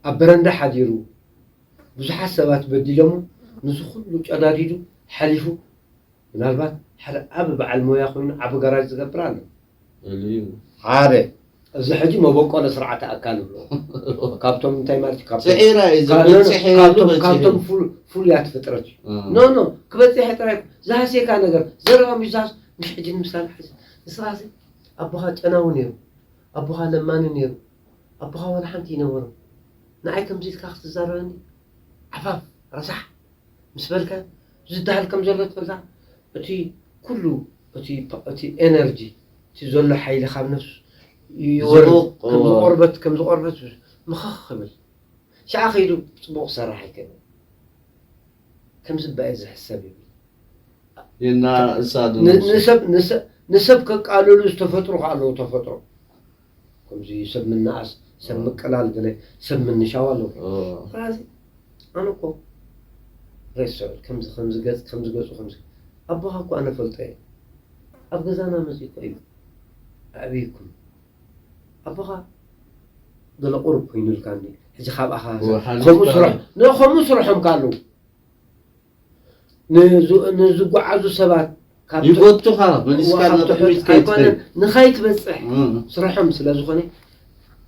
ኣብ በረንዳ ሓዲሩ ብዙሓት ሰባት በዲሎሞ፣ ንዚ ኩሉ ጨናዲዱ ሓሊፉ፣ ምናልባት ሓደ ዓቢ በዓል ሞያ ኮይኑ ዓቢ ጋራጅ ዝገብር ኣሎ። እልዩ ሓደ እዚ ሕጂ መበቆለ ስርዓተ ኣካል ይብሎ። ካብቶም እንታይ ማለት እዩ? ካብቶም ጽዒራ እዩ ካብ- ዝበጽሕ እዩ ካብቶም ዝበጽሕ ካብቶም እዩ። ፍሉ- ፍሉያት ፍጥረት እዩ። እ። ኖ ኖ ክበጽሕ ጥራይ ዝሃስየካ ነገር ዘረባ ምዛዝ። ምሽ ሕጂ ንምሳሌ ሕዚ ንስኻ ሲ ኣቦኻ ጨናዊ ነይሩ፣ ኣቦኻ ለማኒ ነይሩ፣ ኣቦኻ ዋላ ሓንቲ ይነበሩ። ንዓይ ከምዚ ኢልካ ክትዛረበኒ ዓፋፍ ረሳሕ ምስ በልካ ዝዳሃል ከም ዘሎ ትፈልጣ። እቲ ኩሉ እቲ ፓ- እቲ ኤነርጂ እቲ ዘሎ ሓይሊ ካብ ነፍሱ ይወርድ ዝቡቕ፣ ከም እዎ። ዝቆርበት ከም ዝቆርበት ምኽኽ ክብል ሻዓ ከይዱ ጽቡቕ ክሰርሕ ኣይክእልን። ከምዚ ባየ ዝሕሰብ ይብል። የና እሳዱ ን- ንሰብ ንሰ- ንሰብ ከቃልሉ ዝተፈጥሩ ከ ኣለዉ ተፈጥሮ ከምዚ ሰብ ምናኣስ ሰብ ምቅላል ገለ ሰብ ምንሻው ኣለዉ። ስለዚ ኣነ እኮ ሬሰል ከምዚ ከምዚ ገጽ ከምዚ ገጹ ከምዚ ኣቦኻ እኮ ኣነ ፈልጦ እየ። ኣብ ገዛና መጺኡ እኮ እዩ ኣዕብይኩም ኣቦኻ ገለ ቁሩብ ኮይኑልካ እንዲ ሕጂ ካብኣኻ ወሓሊፍካ ከምኡ ስራሕ ን- ከምኡ ስርሖም ካሉ ንዝ- ንዝጓዓዙ ሰባት ካብ ይጎቱኻ መሊስካ ካብ ንቕድሚት ትሑት ኣይኮነን ከይትኸይድ ንኸይትበጽሕ እም። ስርሖም ስለ ዝኾነ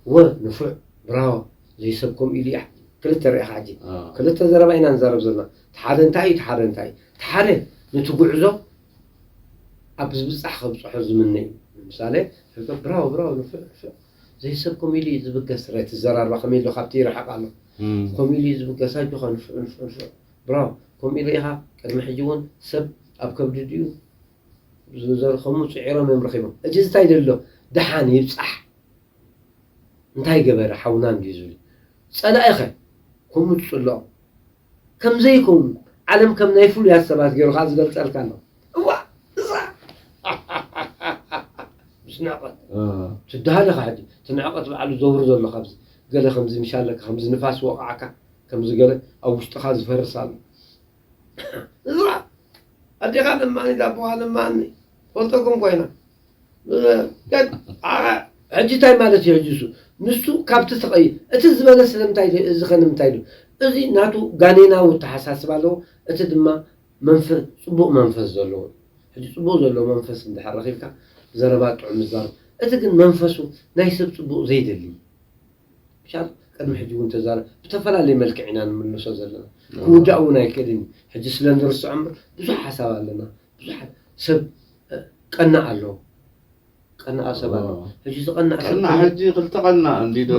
ወ ንፉዕ ብራዎ ዘይሰብኮም ኢሉ እያ ክልተ ርኢኻ ሕጂ አ። ክልተ ዘረባ ኢና ንዛረብ ዘለና ሓደ እንታይ እዩ ሓደ እንታይ እዩ ሓደ ነቲ ጉዕዞ ኣብ ዝብጻሕ ከብጽሖ ዝምነ እዩ ንምሳሌ ሕቶ ብራዎ ብራዎ ንፉዕ ንፉዕ ዘይሰብኮም ኢሉ እዩ ዝብገስ ረ ትዘራርባ ከመይ ኢሉ ካብቲ ይርሕቕ ኣሎ እም። ከምኡ ኢሉ እዩ ዝብገስ ኣጆኻ ንፉዕ ንፉዕ ንፉዕ ብራዎ ከምኡ ኢሉ ኢኻ ቅድሚ ሕጂ እውን ሰብ ኣብ ከብዲ ድዩ ዝዘርኸሙ ጽዒሮም እዮም ረኺቦም ሕጂ እንታይ ደሎ ደሓን ይብጻሕ እንታይ ገበረ ሓውና እንድዩ ዝብል ጸላኢኸ ከምኡ ትጽልኦ ከም ዘይከውን ዓለም ከም ናይ ፍሉያት ሰባት ገይሩ ከዓ ዝገልጸልካ ኣሎ እዋ እዛ ምስ ንዕቐት እ። ትደሃለ ከዓ ሕጂ እቲ ንዕቐት ባዕሉ ዘውሪ ዘሎ ካብዚ ገለ ከምዚ ምሻለካ ከምዚ ንፋስ ወቕዓካ ከምዚ ገለ ኣብ ውሽጥኻ ዝፈርስ ኣሎ እዛ ኣዴኻ ለማኒ ዳቦኻ ለማኒ ፈልጠኩም ኮይና ሕጂ እንታይ ማለት እዩ ሕጂ እሱ ንሱ ካብቲ ተቐይ እቲ ዝበለ ስለምንታይ እዚ ከ ንምንታይ ዶ እዚ ናቱ ጋኔናዊ ተሓሳስብ ኣለዎ እቲ ድማ መንፈስ ጽቡቕ መንፈስ ዘለዎ ሕጂ ጽቡቕ ዘለዎ መንፈስ እንድሕር ረኺብካ ዘረባ ጥዑም ምዛረብ እቲ ግን መንፈሱ ናይ ሰብ ጽቡቕ ዘይደሊ ምሻል ቅድሚ ሕጂ እውን ተዛረ ብተፈላለየ መልክዕ ኢና ንምልሶ ዘለና ክውዳእ እውን ኣይክእልን ሕጂ ስለ ንርስዖ እምበር ብዙሕ ሓሳብ ኣለና ብዙሕ ሰብ ቀናእ ኣሎ ቀናኣ ሰብ ኣሎ ሕጂ ዝቐናእ ሰብ ቀና ሕጂ ክልተ ቀና እንዲ ዶ